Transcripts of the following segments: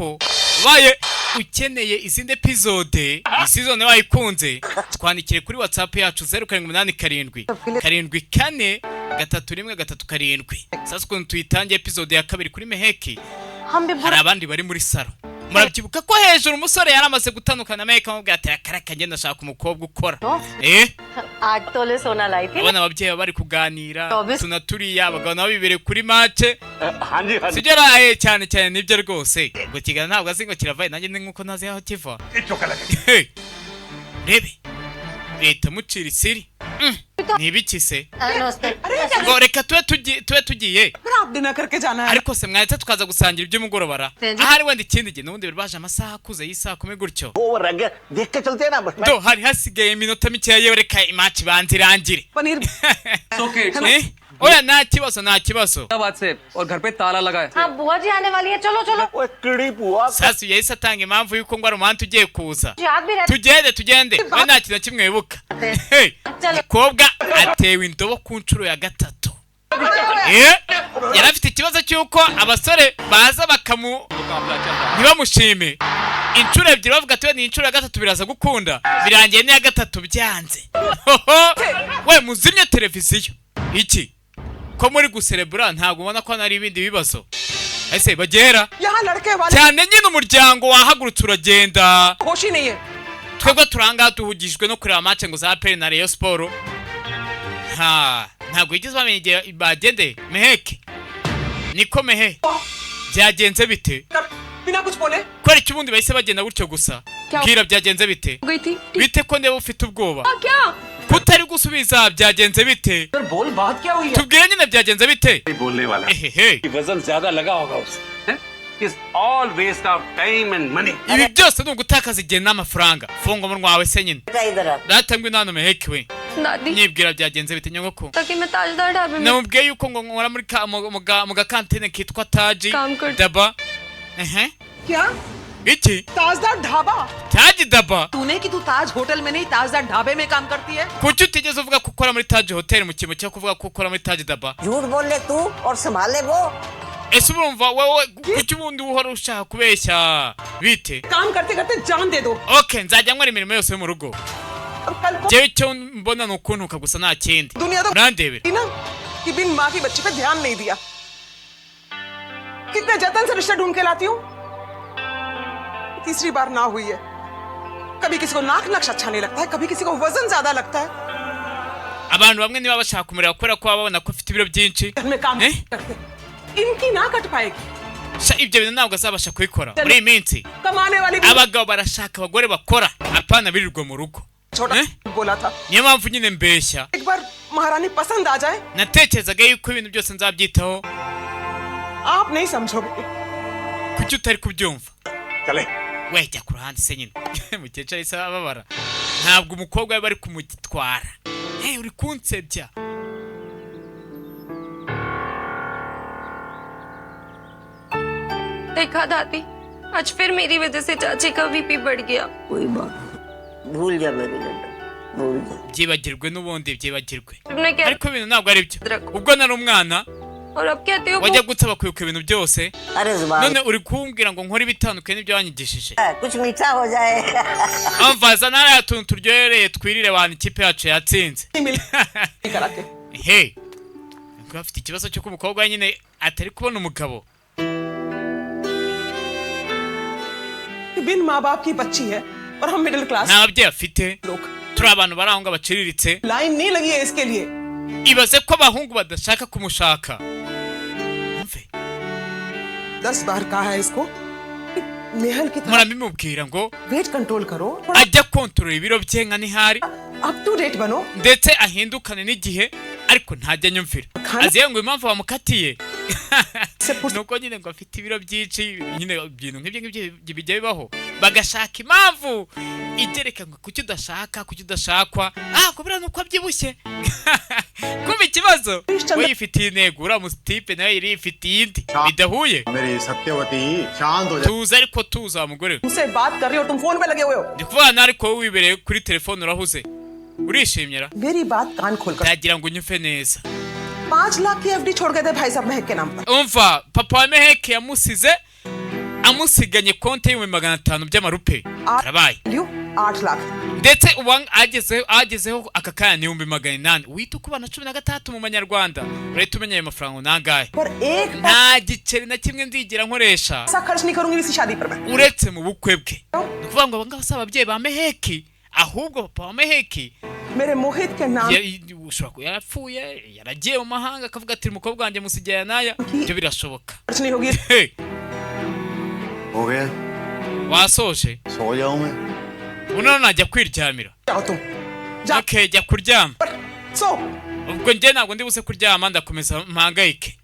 ko ubaye ukeneye izindi episode, iyi season wayikunze, twandikire kuri WhatsApp yacu 0787743137. Sasa ukuntu tuyitangiye episode ya kabiri kuri Meheki, हम भी hari बुरा abandi bari muri salo. Murabyibuka ko hejuru umusore yari amaze gutandukana na Meheki, amubwira ati: "Akaraka, ngenda ndashaka umukobwa ukora." आठ तोले सोना लाई थी। Abona ababyeyi baba bari kuganira, Obvious. tunaturiya abagabo nabo bibereye kuri match. हाँ जी हाँ जी। Sibyo raye cyane cyane, nibyo rwose. Ngo kiganiro ntabwo azi ngo kiravaye, nanjye ni nkuko ntazi aho kiva. Hey, rebe leta mucira isiri. Ni ibiki se? नमस्ते। Ngo reka tube tugiye. फिर आप डिनर करके जाना है। Ariko se mwahita tukaza gusangira iby'umugoroba ra? Sinzi. Ahari wenda ikindi gihe, n'ubundi bari baje amasaha akuze y'isaha 10 gutyo. वो रह गया, देख के चलते हैं ना बस। Do hari hasigaye iminota mikeya, yewe reka i match ibanza irangire. Paneer. Okay. Eh? Oya, nta kibazo, nta kibazo. बात से और घर पे ताला लगा है। हाँ, बुआ जी आने वाली है, चलो चलो। ओए कीड़ी बुआ। Sasu yahise atanga impamvu y'uko ngo ari umuhanda ugiye kuza. याद भी रहते Tugende tugende, we nta kintu na kimwe wibuka. Hey, चलो। umukobwa atewe indobo ku nshuro ya gatatu. Eh, yari afite ikibazo cy'uko abasore baza bakamu ntibamushime inshuro ebyiri, bavuga ati: "We, ni inshuro ya gatatu biraza gukunda." Birangiye n'iya gatatu byanze. Hoho! We muzimye televiziyo, iki ko muri guserebura? Ntabwo ubona ko hano hari ibindi bibazo? Ese bagera यहाँ लड़के वाले cyane nyine, umuryango wahagurutse uragenda. होश ही नहीं है। Twebwe turangaha duhugijwe no kureba match ngo za APR na Rayon Sport. Ha, ntabwo yigeze bamenya igihe bagendeye. Meheke, niko Mehe, byagenze bite? कर बिना कुछ बोले। Kubera icyo ubundi bahise bagenda gutyo gusa? Bwira, byagenze bite? गई थी। Bite ko ndeba ufite ubwoba? क्या? Kutari gusubiza, byagenze bite? Sir बोल, बात क्या हुई है? Tubwire nyine, byagenze bite? बोलने वाला Ehehe. वजन ज्यादा लगा होगा उसे। Is all waste of time and money. Ibi byose ni ugutakaza igihe n'amafaranga. Funga umunwa wawe se nyine. इधर आ। Data, ngwino hano Meheke we. दादी। Nyibwira, byagenze bite nyogoko? ताकि मैं ताजदार ढाबे में Namubwiye yuko ngo nkora muri ka, mu gakantine kitwa Taji काम कर Daba. Ehe. क्या? Iki? Tajdar dhaba? Taji Daba. तूने कि तू ताज होटल में नहीं, ताजदार ढाबे में काम करती है। Kuki utigeze uvuga ko ukora muri Taji Hotel mu cyimbo cyo kuvuga ko ukora muri Taji Daba? झूठ बोल ले तू और संभाले वो। Ese urumva wowe kuki ubundi uhora ushaka kubeshya? Bite? काम करते करते जान दे दो। Okay, nzajya nkora imirimo yose yo mu rugo. अब कल को Njyewe icyo mbona ni ukuntuka gusa, nta kindi. दुनिया तो Urandebera. थी ना कि बिन माँ की बच्ची पे ध्यान नहीं दिया। कितने जतन से रिश्ता ढूंढ के लाती हूँ, तीसरी बार ना हुई है। कभी किसी को नाक नक्श अच्छा नहीं लगता है, कभी किसी को वजन ज्यादा लगता है। Abantu bamwe niba bashaka kumureba kubera ko baba babona ko ufite ibiro byinshi. घर में काम Eh? करते, इनकी ना कट पाएगी। Sha, ibyo bintu ntabwo azabasha kubikora muri iyi minsi. कमाने वाली भी Abagabo barashaka abagore bakora, apana birirwa mu rugo. छोटा Eh? बोला था। Niyo mpamvu nyine mbeshya. एक बार महारानी पसंद आ जाए। Natekerezaga yuko ibintu byose nzabyitaho. आप नहीं समझोगे। Kuki utari kubyumva? चले। We, jya ku ruhande se nyine. Mukecuru ahise ababara, ntabwo umukobwa we bari kumutwara. Hey, uri kunsebya. देखा दादी, आज फिर मेरी वजह से चाची का बीपी बढ़ गया। कोई बात नहीं, भूल जा मेरी लड्डू, भूल जा। Byibagirwe n'ubundi, byibagirwe. तुमने क्या Ariko ibintu ntabwo ari byo. रखो। Ubwo nari umwana और अब कहते हो wajya gusaba kwibuka ibintu byose. अरे जुबान None uri kumbwira ngo nkore ibitandukanye n'ibyo wanyigishije. है, कुछ मीठा हो जाए। Amvaza nariya tuntu turyohereye twirire abantu, ikipe yacu yatsinze. मिल कराते। He, ngo afite ikibazo cy'uko umukobwa we nyine atari kubona umugabo. बिन माँ बाप की बच्ची है और हम middle class Nta babyeyi afite, लोग। turi abantu bari aho ngaho baciriritse. Line नहीं लगी है इसके लिए। Ibaze ko abahungu badashaka kumushaka. Umve. 10 बार कहा है इसको कि नेहल की तरह Murabimubwira ngo weight control करो, थोड़ा ajya kontorora ibiro bye nka nihari, up to date बनो। Ndetse ahindukane n'igihe, ariko ntajya anyumvira. Aziye ngo impamvu bamukatiye से फुर्सत nuko nyine ngo afite ibiro byinshi nyine, ibintu nk'ibyo ngibyo bijya bibaho, bagashaka impamvu igereka ngo kuki udashaka, kuki udashakwa. Ah, kubera nuko abyibushye. Kumva ikibazo, we yifitiye intego, uriya musitipe nawe yari yifitiye indi bidahuye. मेरी सत्यवती, शांत हो जा। Tuza ariko, tuza wa mugore we. तुमसे बात कर रही हो, तुम फोन पे लगे हुए हो। Ndi kuvuga nawe ariko wowe wibereye kuri telefone, urahuze, urishimye ra? मेरी बात कान खोलकर। Ndagira ngo unyumve neza. 5 lakh की एफडी छोड़ गए थे भाई साहब महक के नाम पर। Umva, papa wa Meheke yamusize Amusiganye konti y'ibihumbi 500 by'amarupe, karabaye. 8 lakh. Ndetse ubu agezeho aka kanya ni 800,000. Wita ukuba na 16 mu manyarwanda, urahita umenya ayo mafaranga ngo ni angahe. पर एक Nta giceri na kimwe nzigera nkoresha पैसा खर्च नहीं करूंगी इसी शादी पर मैं। uretse mu bukwe bwe. Ni ukuvuga ngo aba ngaba si ababyeyi ba Meheki, ahubwo papa wa Meheki मेरे मोहित के नाम ushobora kuba yarapfuye, yaragiye mu mahanga, akavuga ati umukobwa wanjye musigaye aya n'aya. Ibyo birashoboka. खर्च नहीं होगी। Hey, हो गया। Wasoje? सो जाऊं मैं? Ubu noneho najya kwiryamira? जाओ तुम, जा। Okay, jya kuryama. पर सो। Ubwo njye ntabwo ndi buze kuryama, ndakomeza mpangayike.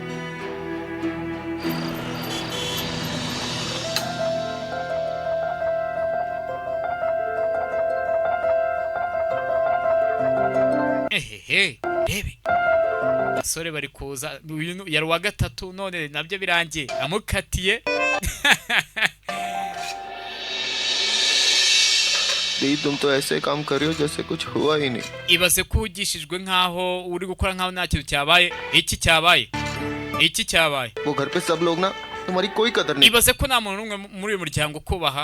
Ehehe, rebe abasore bari kuza. Uyu yari uwa gatatu, none nabyo birangiye amukatiye. दी, तुम तो ऐसे काम कर रही हो जैसे कुछ हुआ ही नहीं। Ibaze ko ugishijwe nk'aho uri gukora nk'aho nta kintu cyabaye. Iki cyabaye, iki cyabaye. वो घर पे सब लोग ना तुम्हारी कोई कदर नहीं। Ibaze ko nta muntu n'umwe muri uyu muryango ukubaha,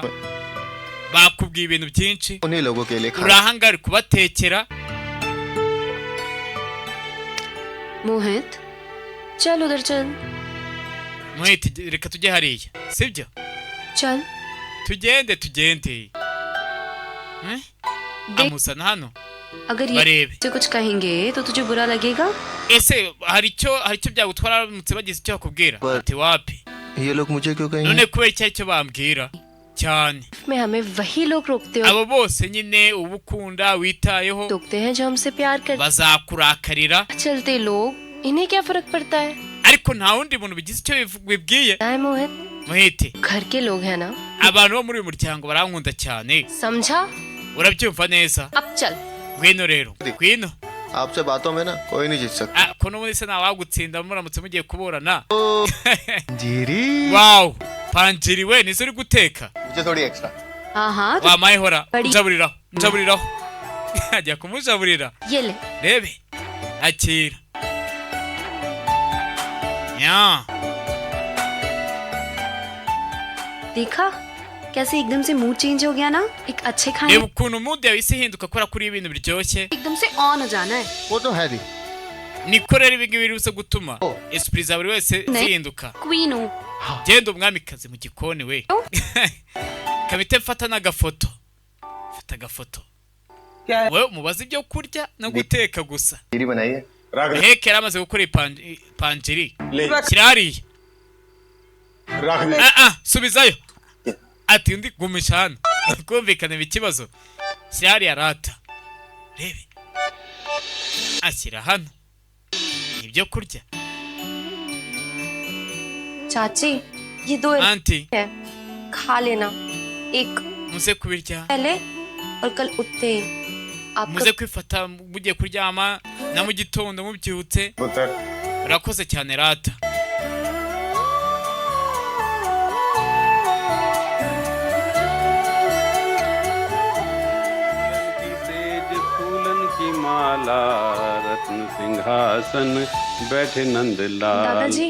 bakubwiye ibintu byinshi. उन्हीं लोगों के लिए Uri खाना ahangaha uri kubatekera. मोहित, चल उधर चल। Muhite, reka tujye hariya, sibyo? चल। Tugende, tugende. Eh? देख Amuzana hano अगर ये barebe. से कुछ कहेंगे तो तुझे बुरा लगेगा। Ese hari icyo byagutwara baramutse bagize icyo bakubwira? Ati wapi. ये लोग मुझे क्यों कहेंगे? None kubera icyo aricyo bambwira cyane? में हमें वही लोग रोकते हो Abo bose nyine uba ukunda witayeho टोकते हैं जो हमसे प्यार कर bazakurakarira. चलते लोग, इन्हें क्या फर्क पड़ता है? Ariko nta wundi muntu bigize icyo bibwiye. आए मोहित। Muhite, घर के लोग हैं ना। Abantu bo muri uyu muryango barankunda cyane. समझा? Urabyumva neza? अब चल। Ngwino rero, ngwino. आपसे बातों में ना कोई नहीं जीत सकता। Ah, ko n'ubundi se ntawagutsinda muramutse mugiye kuburana. जीरी। Wow, panjiri we, nizo uri guteka? मुझे थोड़ी extra. हाँ हाँ, तो Wamaye hora. Bari- Njaburiraho, njaburiraho. Ajya kumujaburira. ये ले। Rebe, akira nya. देखा कैसे एकदम से मूड चेंज हो गया ना एक अच्छे खाने Reba ukuntu mood yawe isi ihinduka kubera kuri ibintu biryoshye. एकदम से ऑन हो जाना है। वो तो है दी। Niko rero ibi ngibi biri buze gutuma esprit za buri wese Ne. zihinduka. Queen हूँ। Genda umwamikazi mu gikoni we. Kabite mfata n'agafoto, fata agafoto. क्या है? Wowe umubaze ibyo kurya no guteka gusa. जीरी बनाई है। रख दे। Heke yari amaze gukora ipanjiri. ले। Shyira hariya. रख दे। Ah ah, subizayo. Ati undi gumisha hano, kumvikana ikibazo. Shyira hariya rata. Rebe, ashyira hano ibyo kurya. चाची, ये दो Aunty, है, खा लेना एक muze kubirya. पहले और कल उठते ही आपका Muze kwifata mugiye kuryama na mu gitondo mubyutse. पुत्र। Urakoze cyane rata. की सेज फूलन की माला, रत्न सिंहासन बैठे नंदलाल। दादाजी।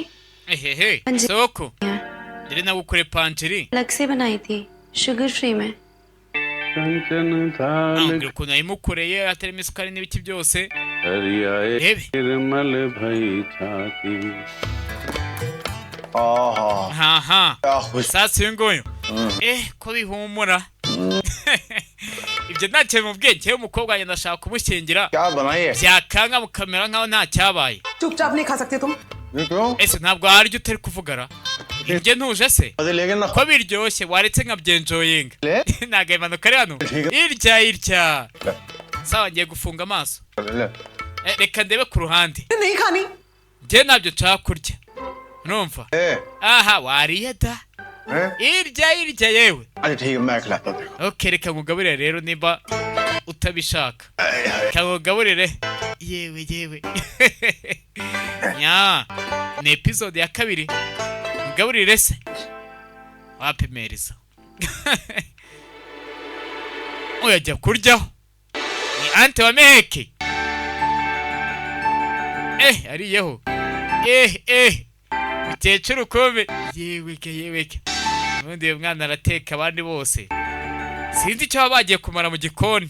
Ehehe. Anji. Soko rero nagukore panjiri. अलग से बनाई थी, शुगर फ्री में। कंचन थाल Ambwira ukuntu yayimukoreye atarimo isukari n'ibiki byose. हरियाए Rebe. निर्मल भई छाती। आहा, Haha. क्या खुश। Sasa uyu nguyu, eh, ko bihumura ibyo ntacyo bimubwiye. Njyewe umukobwa wanjye ndashaka kumushyingira, क्या बनाई है? byakanga mukamera nkaho nta cyabaye. चुपचाप नहीं खा सकते तुम? ये क्यों? Ese ntabwo warya utari kuvugara? Ibyo ntuje se? अरे लेकिन ना Ko biryoshye, waretse nkabyenjoyinga. ले। Ntabwo impanuka ari hano. Irya, irya. Sawa, ngiye gufunga amaso. ले। Eh, reka ndebe ku ruhande. नहीं खानी? Njye ntabyo nshaka kurya, urumva? ए, Aha, wariye da. ए? Irya, irya yewe. अच्छा ठीक है, मैं खिलाता हूँ तेरे को। Ok, reka nkugaburire rero niba utabishaka. Reka nkugaburire yewe, yewe nya. Ni episode ya kabiri. Nkugaburire se wapimereza uyajya kuryaho ni aunty wa Meheke. Eh, ariyeho. Eh eh, mukecuru kome, yewe ke, yewe ke. Ubundi uyu mwana arateka, abandi bose sinzi icyo baba bagiye kumara mu gikoni.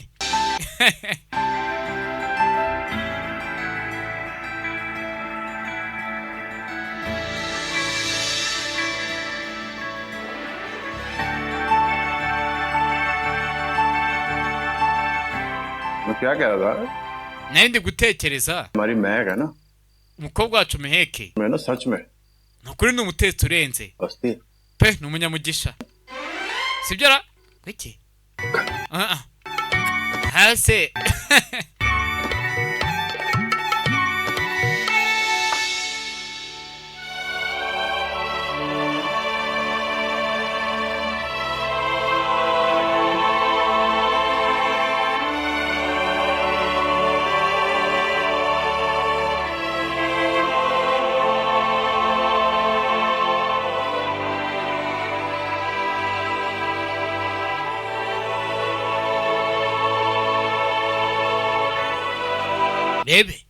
मैं क्या कह रहा था? Nari ndi gutekereza हमारी महक है ना, umukobwa wacu Meheke, मैं ना सच में ni ukuri ni umutetsi urenze बस्ती pe, ni umunyamugisha, sibyo ra? Iki ah ah hasi. Rebe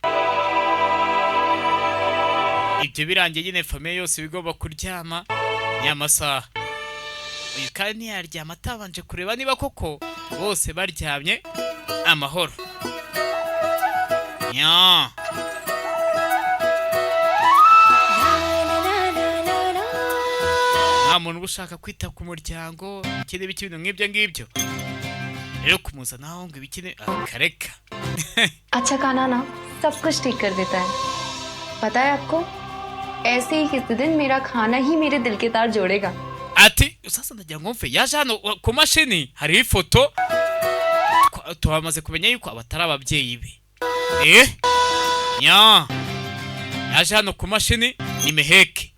ibyo birangiye nyine, famille yose iba igomba kuryama. Ni amasaha uyu kandi ntiyaryama atabanje kureba niba koko bose baryamye amahoro nya. Nta muntu uba ushaka kwita ku muryango ikindi ibiki, ibintu nk'ibyo ngibyo rero kumuzanaho ngo ibiki akareka. अच्छा खाना ना सब कुछ ठीक कर देता है, पता है आपको? ऐसे ही किसी दिन मेरा खाना ही मेरे दिल के तार जोड़ेगा। Ati sasa ndagira ngo mve yaje hano ku mashini hariho ifoto, tuhamaze kumenya yuko abatari ababyeyi be. Nya yaje hano ku mashini ni Meheke.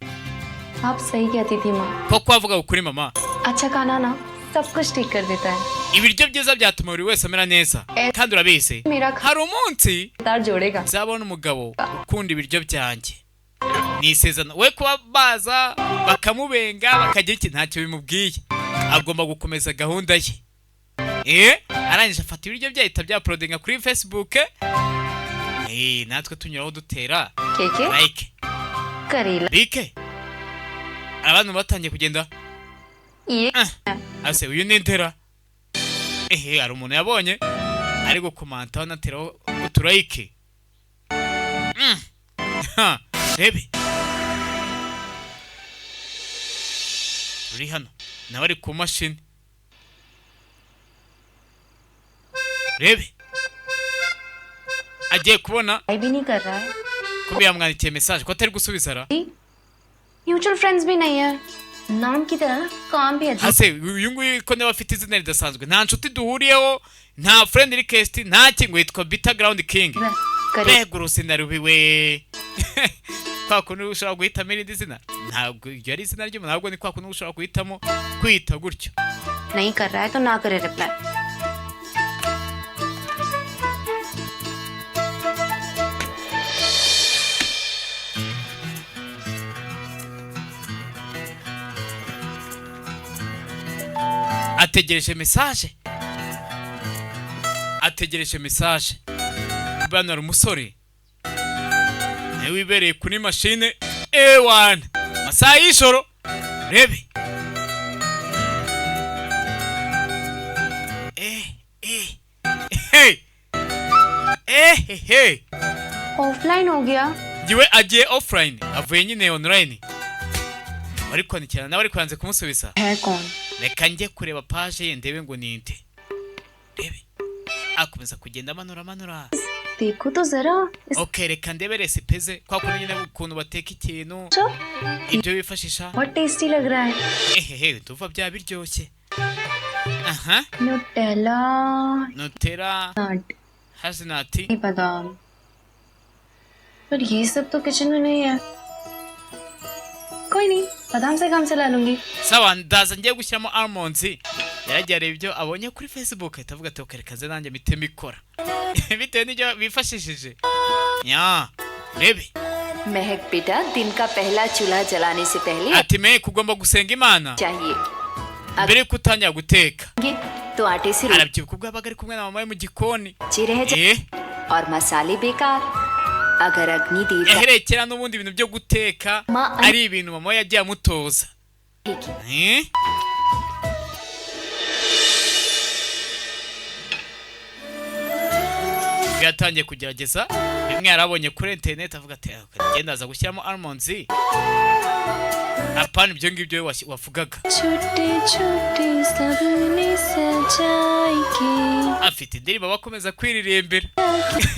आप सही कहती थी माँ। Koko wavuga ukuri mama. अच्छा खाना ना सब कुछ ठीक कर देता है। Ibiryo byiza byatuma buri wese amera neza, kandi urabizi मेरा hari umunsi तार जोड़ेगा। nzabona umugabo ukunda ibiryo byanjye. Ni isezerano we kuba baza bakamubenga bakagira iki, ntacyo bimubwiye, agomba gukomeza gahunda ye. Arangije afata ibiryo bye ahita byaporodinga kuri Facebook, natwe tunyuraho dutera keke like करेला like. Abantu batangiye kugenda ये ase uyu ni ndera. Ehe, hari umuntu yabonye ari gukomanta anateraho uturayike. Ha, rebe uri hano nawe ari ku mashini, rebe agiye kubona भी नहीं कर रहा है। kuba yamwandikiye message ko atari gusubiza ra. Mutual friends भी नहीं है, नाम की तरह ना काम भी अजीब। Ase uyu nguyu ko niba afite izina ridasanzwe, nta nshuti duhuriyeho, nta friend request, nta ki, ngo yitwa Bitter Ground King. है। करे Mbega urusina rubi we! Kwa kuntu ushobora guhitamo irindi zina, ntabwo iryo ari izina ry'umuntu, ahubwo ni kwa kuntu ushobora guhitamo kwita gutyo. नहीं कर रहा है तो ना करे reply. Ategereje message, ategereje message. Bano hari umusore nawe wibereye kuri mashine ewana, amasaha y'ijoro, rebe hey hey. Offline हो गया। Ngiwe agiye offline, avuye nyine online, bari kwandikirana nawe ariko yanze kumusubiza. है कौन? Reka njye kureba page ye ndebe ngo ninde. Rebe akomeza kugenda amanura amanura. देखो तो जरा इस Okay, reka ndebe recipe ze, kwa kuntu nyine ukuntu bateka ikintu, ibyo bifashisha. बहुत टेस्टी लग रहा है। Ehehe, ndumva byaba biryoshye. Aha, Nutella Nutella, nut hazelnut, बादाम, पर ये सब तो किचन में नहीं है। कोई नहीं, बादाम से काम चला लूंगी। Sawa, ndaza ngiye gushyiramo almonds. Yaragiye areba ibyo abonye kuri Facebook ahita avuga ati okay, reka nze nanjye mpite mbikora bitewe n'ibyo bifashishije. Nya rebe. महक बेटा, दिन का पहला चूल्हा जलाने से पहले Ati Meheke, ugomba gusenga Imana चाहिए mbere yuko utangira guteka. तो आटे से Arabyibuka ubwo yabaga ari kumwe na mama we mu gikoni. रोटी रह जाए और मसाले बेकार। अगर अग्नि देवता Yahereye kera n'ubundi ibintu byo guteka Ma- ari ibintu mama we yagiye amutoza. Eh? Ubwo yatangiye kugerageza bimwe yarabonye kuri interineti, avuga ati: "Genda aza gushyiramo almonds, apana ibyo ngibyo wavugaga." छोटे छोटे सपने सजाए के Afite indirimbo bakomeza kwiririmbira,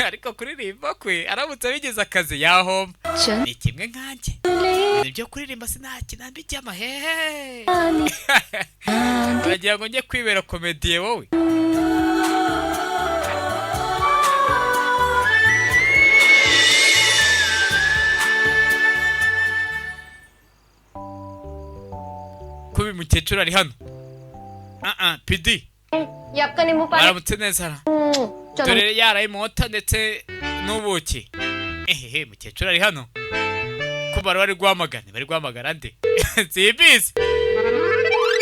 ariko kuririmba kwe aramutse abigize akazi yahomba. चल Ni kimwe nkanjye, ibintu byo kuririmba sinakina mbijyamo hehe. Uragira ngo njye kwibera comédien wowe? Kubi mukecuru ari hano. Ah ah, pidi. ये आपका नींबू पानी। Baramutse neza ra. चलो। Dore yarayimota ndetse n'ubuki. Ehehe, mukecuru ari hano ko bari bari guhamagara, bari guhamagara nde? Simbizi,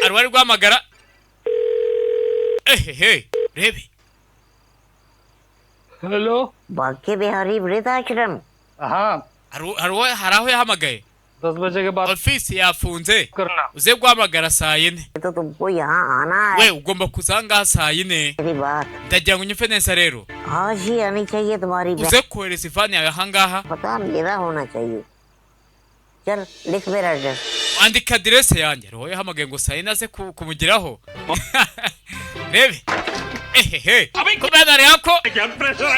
ari bari guhamagara. Ehehe, rebe. Hello. Banke Bihari वृद्धाश्रम। हाँ। Hari aho yahamagaye. 10 बजे के बाद Ofisi yafunze. करना। Uze guhamagara saa 4. तो तुमको यहाँ आना है। We, ugomba kuza aha ngaha saa 4. मेरी बात। Ndagira ngo unyumve neza rero. आज ही आनी चाहिए तुम्हारी बहन। Uze kohereza ivani yawe aha ngaha. पता मेरा होना चाहिए। चल लिख मेरा address. Andika aderese yanjye. Hari uwo yahamagaye ngo saa 4 aze kumugeraho. Rebe, ehehe, kubera rero ko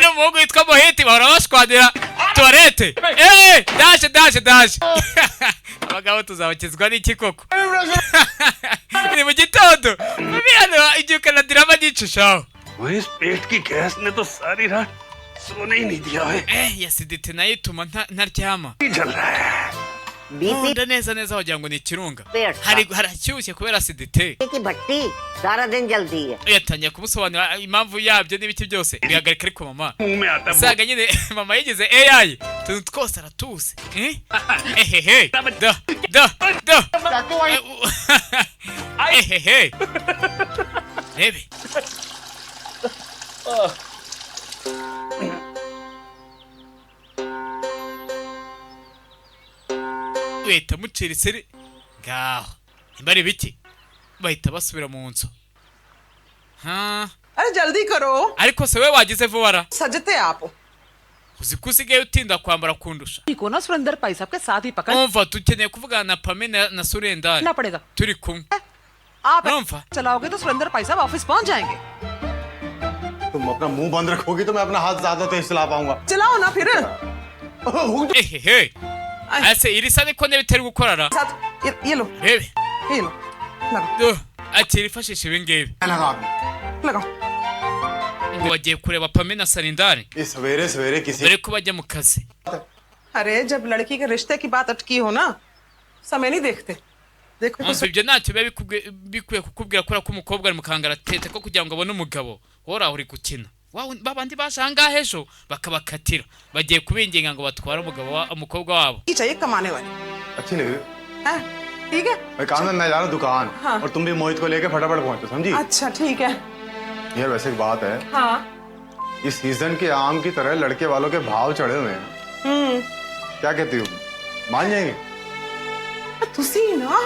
n'umuhungu witwa Mohiti bahora bashwanira toilette. Eee, daje daje daje! Abagabo tuzabakizwa n'iki koko? Ni mu gitondo hano igihe na drama nyinshi. वो इस पेट की गैस ने तो सारी रात सोने ही नहीं दिया है। Eh, acidité nayo ituma ntaryama. जल रहा है। Nkunda neza neza wagira ngo ni ikirunga, hari harashyushye kubera acidité. की भट्टी सारा दिन जलती है। Yatangiye kumusobanurira impamvu yabyo n'ibiki byose, bihagarika. Ariko mama मुंह में आता usanga nyine mama yigize AI, utuntu twose aratuzi. Eh? Ehehe, da da da, ehehe, rebe. Bahita mucira iseri ngaho, nimba ari ibiki, bahita basubira mu nzu ha. अरे जल्दी करो। Ariko se we wagize vuba ra? सजते आप। Uzi ko usigaye utinda kwambara kundusha? को ना सुरेंद्र भाई साहब के साथ ही पकड़ Umva, dukeneye kuvugana na Pame na Surendari ना पड़ेगा। Turi kumwe. आप Urumva? चलाओगे तो सुरेंद्र भाई साहब ऑफिस पहुंच जाएंगे। तुम अपना मुंह बंद रखोगी तो मैं अपना हाथ ज्यादा तेज चला पाऊंगा। चलाओ ना फिर। Ehehe, ese iri sa niko ntebe itari gukora ra? साथ ये लो। Rebe. ये लो, लगाओ। Do, akira, ifashisha ibi ngibi. लगा। लगाओ। Ngo bagiye kureba Pame na Sarindari ये सवेरे सवेरे किसी dore ko bajya mu kazi. अरे जब लड़की के रिश्ते की बात अटकी हो ना, समय नहीं देखते, देखो। Umva, ibyo ntacyo biba bikwiye kukubwira kubera ko umukobwa ari mu kangaratete ko kugira ngo abone umugabo. Wowe uri gukina. Babandi baje aha ngaha ejo bakabakatira, bagiye kubinginga ngo batware umugabo umukobwa wabo. ही चाहिए कमाने वाली। अच्छी लगी। है, ठीक है। मैं काम है, मैं जा रहा हूँ दुकान। हाँ। और तुम भी मोहित को लेके फटाफट पहुंचो, समझी? अच्छा, ठीक है। यार, वैसे एक बात है। हाँ। इस सीजन के आम की तरह लड़के वालों के भाव चढ़े हुए हैं। क्या कहती हो, मान जाएंगे? ਤੁਸੀਂ ਨਾ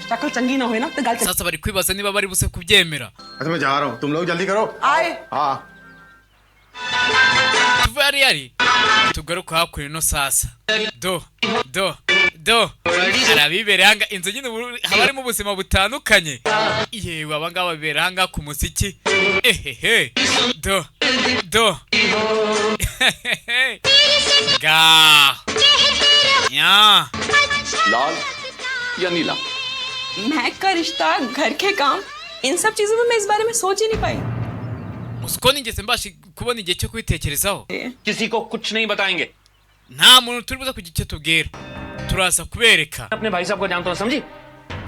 ਸ਼ਕਲ ਚੰਗੀ ਨਾ ਹੋਏ ਨਾ ਤੇ ਗੱਲ Sasa bari kwibaza niba bari buze kubyemera. अच्छा, मैं जा रहा हूँ, तुम लोग जल्दी करो। आए। हाँ। Tuve hariya ari tugaruka hakuno ino. Sasa do do do, hari abibereye ahangaha. Inzu nyine ubu haba harimo ubuzima butandukanye. Yewe, abangaba bibera ahangaha ku muziki. Ehehe, do do, ngaho nya. लाल या नीला? महक का रिश्ता, घर के काम, इन सब चीजों में मैं इस बारे में सोच ही नहीं पाई। Uzi ko nigeze mbasha kubona igihe cyo kubitekerezaho? किसी को कुछ नहीं बताएंगे। Nta muntu turi buze kugira icyo tubwira, turaza kubereka. अपने भाई साहब को जानता हूँ, समझी?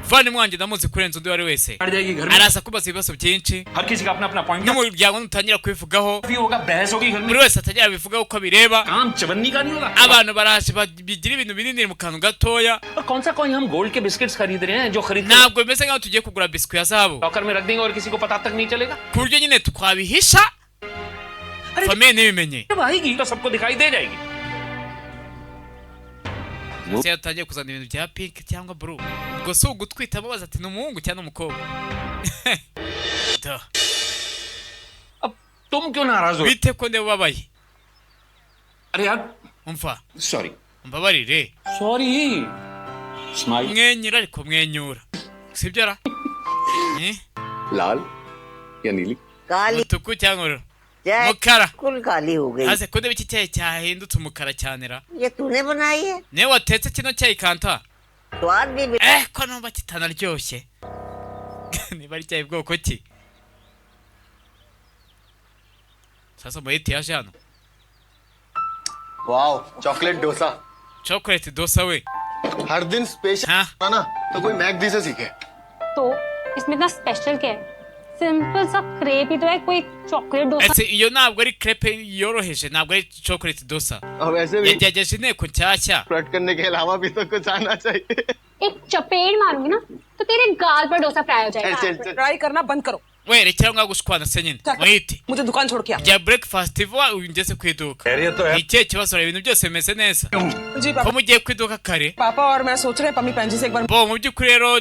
Muvandimwe wanjye ndamuzi kurenza undi uwo ari wese. अड़ जाएगी घर में। Araza kubaza ibibazo byinshi. हर किसी का अपना अपना point N'umuryango nutangira kubivugaho, होगा, बहस होगी घर में। Buri wese atangira abivugaho uko abireba. काम चवन्नी का नहीं होगा। Abantu baraje bigira ibintu binini mu kantu gatoya. और कौन सा कौन हम गोल्ड के बिस्किट्स खरीद रहे हैं जो खरीद Ntabwo bimeze nk'aho tugiye kugura biscuit ya zahabu locker में रख देंगे और किसी को पता तक नहीं चलेगा। ku buryo nyine twabihisha famille ntibimenye. जब आएगी तो सबको दिखाई दे जाएगी। Ndetse yatangiye kuzana ibintu bya pink cyangwa blue, ubwo Ubwo si ugutwita, amubaza ati ni umuhungu cyangwa umukobwa? Da. तुम क्यों नाराज हो? Bite ko ndeba ubabaye? अरे यार, Umva, sorry. Umbabarire. Sorry, smile. Mwenyura ariko, mwenyura, sibyo ra? Eh? लाल या नीली? काली। Umutuku cyangwa ubururu? चाय Mukara. बिल्कुल काली हो गई। Haze ko ndeba iki cyayi cyahindutse umukara cyane ra? ये तूने बनाई है? Niwe watetse kino cyayi, Kanta? स्वाद भी Eh, ko numva kitanaryoshye, niba ari icyayi bwoko ki? Sasa Mohit yaje hano. Wow, chocolate dosa. Chocolate dosa we. हर दिन special ना तो कोई मैकडी से सीखे। तो इसमें इतना स्पेशल क्या है? सिंपल सा क्रेप ही तो है, कोई chocolate dosa. Ese iyo ntabwo ari crepe yoroheje? Ntabwo ari chocolate dosa? और वैसे भी Yagerageje inteko nshyashya. फ्लर्ट करने के अलावा भी तो कुछ आना चाहिए। एक चपेट मारूंगी ना तो तेरे गाल पर डोसा फ्राई हो जाएगा। चल चल। लड़ाई करना बंद करो। We, rekera ngaho gushwana se nyine, Mohit. मुझे दुकान छोड़ के आ। Rya breakfast vuba, ungeze ku iduka. Ni ikihe kibazo? Ureba ibintu byose bimeze neza. जी Ko पापा, mugiye ku iduka kare? पापा और मैं सोच रहे हैं पम्मी पैंजी से एक बार Bo, mu by'ukuri rero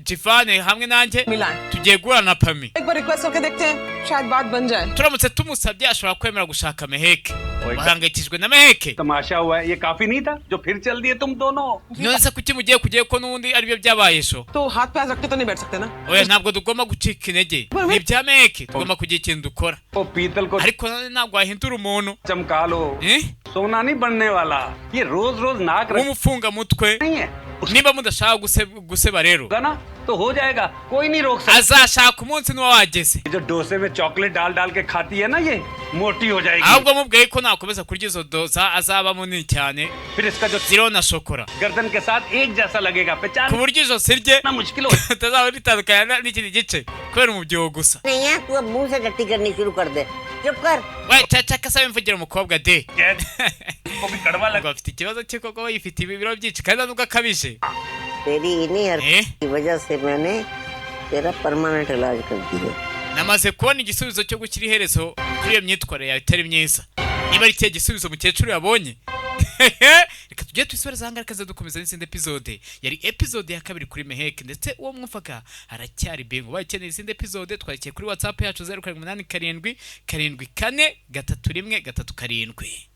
Jivane hamwe nanjye मिलाएं। Tugiye guhura na Pami. एक बार रिक्वेस्ट करके देखते हैं, शायद बात बन जाए। Turamutse tumusabye ashobora kwemera gushaka Meheke. Bahangayikishijwe na Meheke. तमाशा हुआ है, ये काफी नहीं था जो फिर चल दिए तुम दोनों? None se kuki mugiye kugiye ko n'ubundi aribyo byabaye ejo? तो हाथ पे हाथ रख के तो नहीं बैठ सकते ना। Oya, ntabwo tugomba gucika intege, ni ibya Meheke, tugomba kugira ikintu dukora. वो पीतल को Ariko nanone ntabwo wahindura umuntu. चमका लो, Eh? सोना नहीं बनने वाला। ये रोज रोज नाक रख W'umufungamutwe. नहीं है। Niba mudashaka guseba rero, उसका ना तो हो जाएगा, कोई नहीं रोक सकता। Azashaka umunsi niba wageze. जो डोसे में चॉकलेट डाल डाल के खाती है ना, ये मोटी हो जाएगी। Ahubwo mubwiye ko nakomeza kurya izo dosa azaba munini cyane, फिर इसका जो ziriho na shokora, गर्दन के साथ एक जैसा लगेगा, पहचान ku buryo ijosi rye ना मुश्किल हो। ritazaba ritandukanye n'ikindi gice kubera umubyibuho gusa. नहीं है, तू अब मुंह से टट्टी करनी शुरू कर दे, चुप कर। We, cacaka, saba imvugira umukobwa de. को भी कड़वा लग Ngo afite ikibazo cy'uko kuba yifitiye ibiro byinshi kandi nubwo akabije. तेरी इन्हीं Eh? हरकत की वजह से मैंने तेरा परमानेंट इलाज कर दिया। Namaze kubona igisubizo cyo gushyira iherezo kuri iyo myitwarire yawe itari myiza. Niba ari ikihe gisubizo mukecuru yabonye? Reka tujye tubisoreza ahangaha, kaza dukomeza n'izindi episode. Yari episode ya kabiri kuri Meheke, ndetse uwo mwumvaga aracyari Bingo. Bakeneye izindi episode, twandikiye kuri WhatsApp yacu 0787 74 31 37.